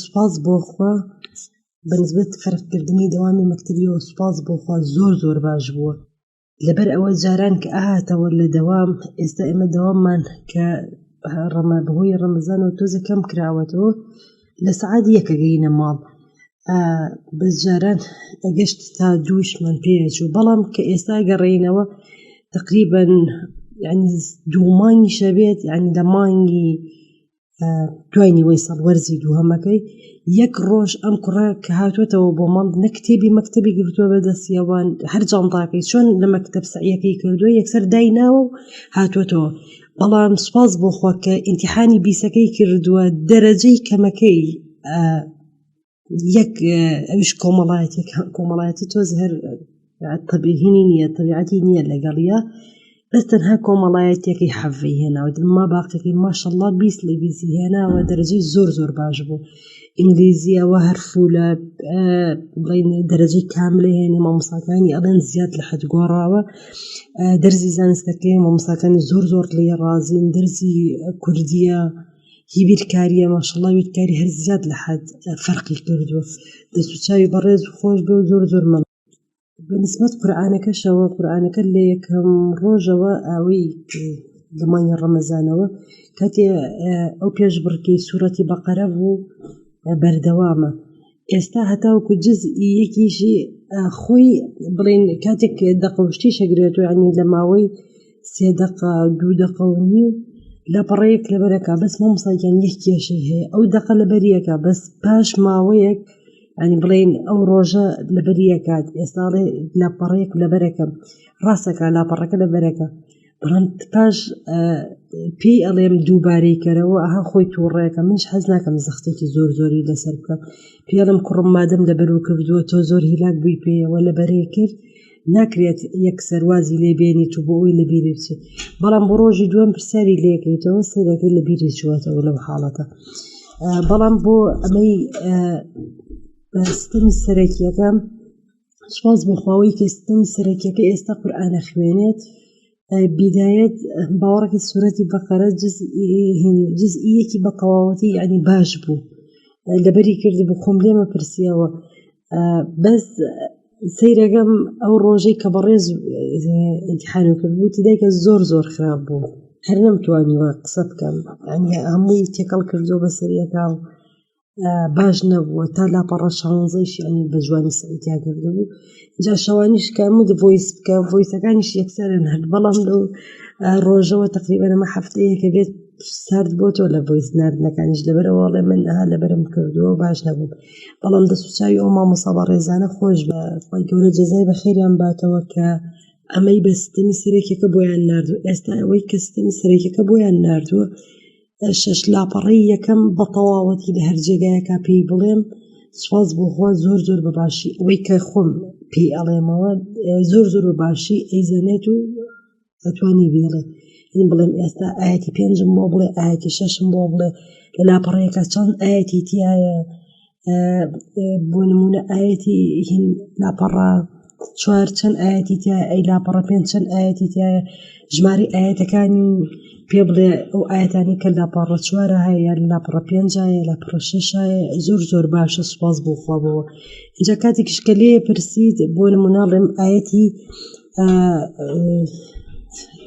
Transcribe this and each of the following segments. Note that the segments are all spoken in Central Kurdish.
سوپاس بۆ خوا بەنسبەت فەرقکردنی دەوامی مەکتەبیەوە سوپاس بۆ خوا زۆر زۆر باش بووە لەبەر ئەوە جاران کە ئاهاتەوە لە دەوام ئێستا ئێمە دەواممان کە ڕەمە بەهۆی ڕەمەزانەوە تۆزە کەم کراوەتەوە لە سەعات یەکە گەینە ماڵ بەس جاران ئەگەشت تا دووشمان پێچوو بەڵام کە ئێستا گەڕێینەوە تقریبا یعنی دوو مانگیشە بێت یعنی لە مانگی دوای نیوەی ساڵ وەرزی دووهەمەکەی یەک ڕۆژ ئەم کوڕە کە هاتوێتەوە بۆ ماڵ نە کتێبی مەکتەبی گرتووە بە دەستیەوە هەر جانتاکەی چۆن لە مەکتەب سەعیەکەی کردووە یەکسەر دایناوە و هاتوێتەوە بەڵام سوپاس بۆ خوا کە ئیمتیحانی بیسەکەی کردووە دەرەجەی کەمەکەی یەک ئەویش کۆمەڵایەتی کۆمەڵایەتی تۆز هەر تەبیهینی نییە تەبیعەتی نییە لەگەڵیە بەس تەنها کۆمەڵایەتیەکەی حەڤەی هێناوە ما باقیەکەی ماشەڵڵا 20 لە 20 هێناوە دەرەجەی زۆر زۆر باش بوو ئینگلیزیەوە هەر فولە بڵین دەرەجەی کاملە هێنی مامۆساکانی ئەڵێن زیاد لە حەد گۆڕاوە دەرزی زانستەکەی مامۆساکانی زۆر زۆر لێ ڕازین دەرزی کوردیە هی بیرکاریە ماشەڵڵا بیرکاری هەر زیاد لە حەد فەرقی کردووە دەست و چاوی بەڕێز و خۆش بێ و زۆر زۆر مەم بەنسبەت قورئانەکەشەوە قورئانەکە لە یەکەم ڕۆژەوە ئەوەی لە مانگی ڕەمەزانەوە کاتێ ئەو پێشبڕکێی سوورەتی بەقەرە بوو بەردەوامە ئێستا هەتاوەکو جزئی یەکیشی خۆی بڵین کاتێک دەقە و شتیش ئەگرێت و یعنی لە ماوەی سێ دەقە دوو دەقە و نیو لاپەڕەیەک لەبەرەکە بەس مامۆستا گیان یەک کێشەی هەیە ئەو دەقە لەبەریەکە بەس پاش ماوەیەک ینی بڵین ئەو ڕۆژە لەبەریەکات ئێستا ڵێ لاپەڕەیەک لەبەرەکەم ڕاستەکە لاپەڕەکە لەبەرەکە بەڵام پاش پێی ئەڵێم دووبارەی کەرەوە ئەها خۆی تووڕێکە منش حەز ناکەم زەختێکی زۆر زۆری لەسەر بکەم پێڵم کوڕم مادەم لەبەر و کردووە تۆ زۆر هیلاک بووی پێیەوە لەبەرێ کرد ناکرێت یەکسەر وازی لێ بێنیت و بۆ ئەوی لە بیری بچێت بەڵام بۆ ڕۆژی دووەم پرسیاری لێکەیتەوە سەرەکەی لە بیری چووەتەوە لەو حاڵەتە بەڵام بۆ ئەمەی ستەمی سەرەکیەکە سوپاس بۆ خواوەی کە ستەمی سەرەکیەکە ئێستا قورئانە خوێنێت بیدایەت باوەڕەکە سوورەتی بەقەرە جزئیەکی بە تەواوەتی یعنی باش بوو لەبەری کرد بوو خۆم لێمە پرسیەوە بەس سەیرەکەم ئەو ڕۆژەی کە بەڕێز ئیمتیحانم کرد وتی دایکە زۆر زۆر خراپ بوو هەر نەمتوانیوە قسە بکەم یعنی هەمووی تێکەڵ کردو بەسەریەکە و باش نەبووە تا لاپەڕە شانزەیش یعنی بە جوانی سەعیتیا کردبوو جا شەوانیش کە مد ڤۆیس بکە ڤۆیسەکانیش یەکسەرن هەر بەڵام لەو ڕۆژەوە تقریبا ئەمە هەفتەیەکە بێت سارد بۆ تۆ لە ڤۆیس ناردنەکانیش لەبەرەوە ئەڵێ من ئەها لەبەرم کردووە باش نەبوو بەڵام دەست و چاوی ئەو مامۆستا بەڕێزانە خۆش بە خی گەورە جەزای بە خێریان باتەوە کە ئەمەی بە ستەمی سەرەکیەکە بۆیان ناردوو ئێستا ئەوەی کە ستەمی سەرەکیەکە بۆیان ناردووە شەش لاپەڕەی یەکەم بە تەواوەتی لە هەر جێگایەکە پێی بڵێم سوپاس بۆ خوا زۆر زۆر بە باشی ئەوەی کە خۆم پێی ئەڵێمەوە زۆر زۆر بە باشی ئەیزانێت و ئەتوانی بێڵێ یعنی بڵێم ئێستا ئاەتی پێنجم بۆ بڵێ ئاەتی شەشم بۆ بڵێ لە لاپەڕەیەکە چەند ئاەتی تایە بۆ نمونە ئاەتی هین لاپەڕە چوار چەند ئاەتی تایە ئەی لاپەڕە پێنج چەند ئاەتی تایە ژماری ئاەتەکانی پێ بڵێ ئەو ئاەتانی کە لاپەڕە چوارە هەیە یان لاپەڕە پێنجایە لاپەڕە شەشایە زۆر زۆر باشە سوپاس بۆ خوا بۆ اینجا کاتێکیش کە لێ پرسیت بۆ نموناڵێم ئاەتی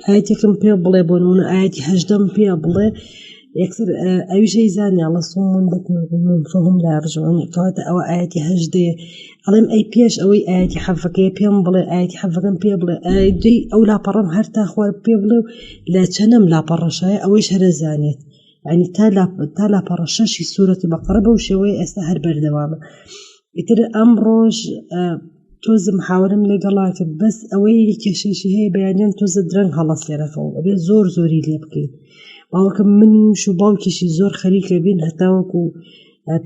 ئاەتێکم پێ بڵێ بۆ نمونە ئاەتی هەژدەم پێ بڵێ یەکسەر ئەویش ئەیزانی ئەڵێ صم بكم عمي فهم لا يرجعون کەواتە ئەوە ئاەتی هەژدەیە ئەڵێم ئەی پێش ئەوەی ئاەتی حەفەکەی پێم بڵێ ئاەتی حەفەکەم پێ بڵێ ئەی ئەو لاپەڕم هەر تا خوار پێ بڵێ و لە چەنەم لاپەڕەشایە ئەوەیش هەرەزانێت یعنی تا لا تا لاپەڕە شەشی سوورەتی بەقەرە بەو شێوەیە ئێستا هەر بەردەوامە ئیتر ئەم ڕۆژ تۆزم محاوەرم لەگەڵا کرد بەس ئەوەی کێشەیشی هەیە بەیانیان تۆزە درەنگ هەڵەسێرەکەەوە ئەبێ زۆر زۆری لێ بکەین باوکم منیش و باوکیشی زۆر خەریکە بین هەتاوەکو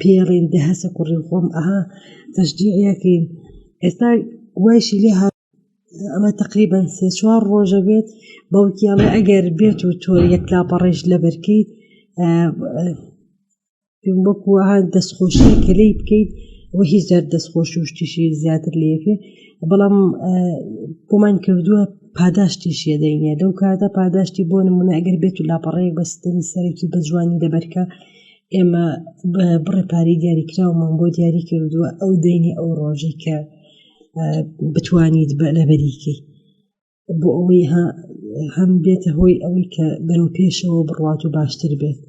پێڵین دە هەسە کوڕی خۆم ئەها تەشجیعەکەین ئێستا وایشی لێ ئەمە تقریبا سێ چوار ڕۆژە بێت باوکی ئەڵێ ئەگەر بێت و تۆ یەک لاپەڕێژ لەبەرکەیت وەکو وەها دەستخۆشی کە لێی بکەیت و هیچ جار دەستخۆشی و شتیشی زیاتر لێکێ بەڵام بۆمان کردووە پاداشتیشیە دەینێ لەو کاتە پاداشتی بۆ نمونە ئەگەر بێت و لاپەڕەیەک بە ستەمی سەرەکی بە جوانی لەبەرکە. ئێمە بڕێ پارەی دیاریکراومان بۆ دیاری کردووە ئەو دەینی ئەو ڕۆژەی کە بتوانیت بە لەبەریکەی بۆ ئەوەی هەم بێتە هۆی ئەوەی کە بەرەو پێشەوە بڕوات و باشتر بێت.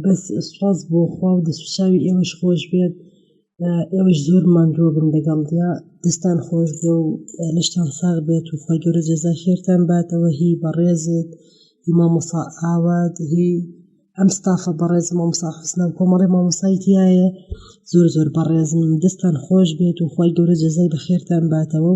بەس سوپاس بۆ خوا و دەست و چاوی ئێوەش خۆش بێت. ئێوەش زۆر ماندووە بن لەگەڵ دەستان خۆش بێ و لەشتان ساغ بێت و خوای گەورە جەزای خێرتان باتەوە، هی بەڕێزت، هی مامۆستا ئاوات، هی ئەم ستافە بەڕێز مامۆستا حوسنا و کۆمەڵی مامۆستای تایە زۆر زۆر بەڕێزن. دەستان خۆش بێت و خوای گەورە جەزای بەخێرتان باتەوە.